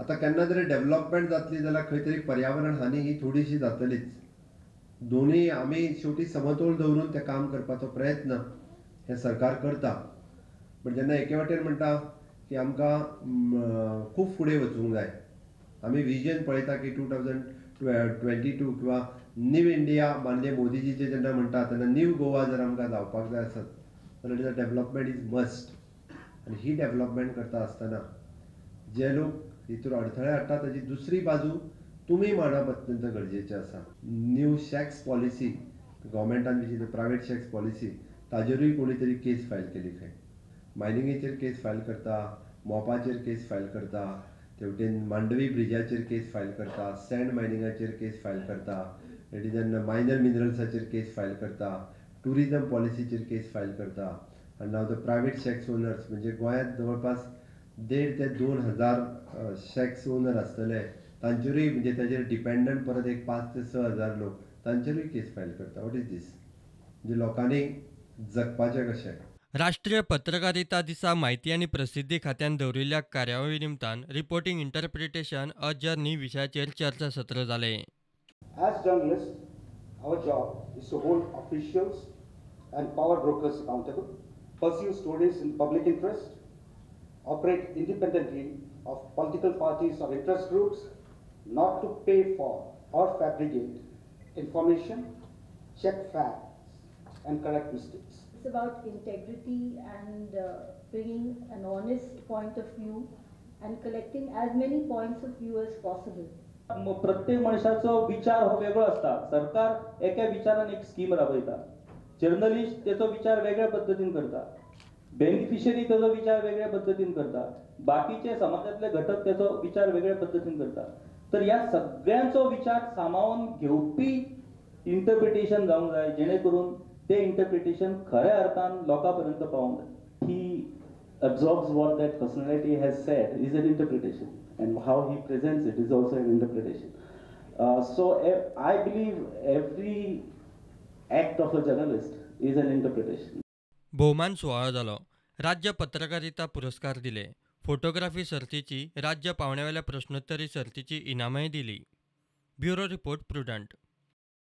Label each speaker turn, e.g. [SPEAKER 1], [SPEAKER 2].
[SPEAKER 1] आतां केन्ना तरी डेव्हलपमेंट जातली जाल्यार खंय तरी पर्यावरण हानी ही थोडीशी जातलीच. दोनूय आमी शेवटी समतोल दवरून तें काम करपाचो प्रयत्न हें सरकार करता. बट जेन्ना एके वाटेन म्हणटा की आमकां खूब फुडें वचूंक जाय, आमी विजन पळयता की 2022 किंवा न्यू इंडिया माननीय मोदीजीचे जेन्ना म्हणटा तेन्ना न्यू गोवा जर आमकां जावपाक जाय आसत जाल्यार डेव्हलपमेंट is must. आनी ही डेव्हलपमेंट करता आसतना जे लोक हितूर अडथळे हाडटा ताची दुसरी बाजू तुमी मांडप अत्यंत गरजेचें आसा. न्यू शॅक्स पॉलिसी गव्हर्मेंटान विशीं प्रायवेट शॅक्स पॉलिसी ताजेरूय कोणी तरी केस फायल केली खंय. मायनिंगेचेर केस फायल करता, मोपाचेर केस फायल करता, तेवटेन मांडवी ब्रिजाचेर केस फायल करता, सँड मायनिंगाचेर केस फायल करता, it is minor मिनरल्साचेर case file करता, टुरिजम पॉलिसीचेर केस फायल करता. आनी now the private shacks owners म्हणजे गोंयांत जवळपास 1,500 ते 2,000 शॅक्स ओनर आसतले, तांचेरूय म्हणजे ताजेर डिपेंडंट परत एक 5 ते 6 हजार लोक तांचेरूय केस फायल करता. What is these? म्हणजे लोकांनी जगपाचें कशें.
[SPEAKER 2] राष्ट्रीय पत्रकारिता दिसा म्हायती आनी प्रसिद्धी खात्यान दवरिल्ल्या कार्यावळी निमतान रिपोर्टिंग इंटरप्रिटेशन अ जर्नी विशयाचेर चर्चासत्र जालें.
[SPEAKER 3] As journalists, our job is to hold officials and power brokers accountable, pursue stories in public interest, operate independently of political parties or interest groups, not to pay for or fabricate information, check facts and correct mistakes.
[SPEAKER 4] It's about integrity and bringing an honest point of view and collecting as many points of view as possible.
[SPEAKER 5] प्रत्येक मनशाचो विचार हो वेगळो आसता. सरकार एका विचारान एक स्कीम राबयता, जर्नलिस्ट तेचो विचार वेगळ्या पद्दतीन करता, बेनिफिशरी तेजो विचार वेगळ्या पद्दतीन करता, बाकीचे समाजांतले घटक तेचो विचार वेगळ्या पद्दतीन करता. तर ह्या सगळ्यांचो विचार सामावून घेवपी इंटरप्रिटेशन जावंक जाय, जेणे करून ते इंटरप्रिटेशन खऱ्या अर्थान लोकां पर्यंत पावोंक जाय.
[SPEAKER 6] He absorbs what that personality has said is an interpretation, and how he presents it is also an interpretation. So I believe every act of a journalist is an interpretation.
[SPEAKER 2] भोवमान सुवाळो जालो. राज्य पत्रकारिता पुरस्कार दिले. फोटोग्राफी सर्तीची राज्य पावंड्यावेल्या प्रश्नोत्तरी सर्तीची इनामांय दिली. Bureau report, Prudent.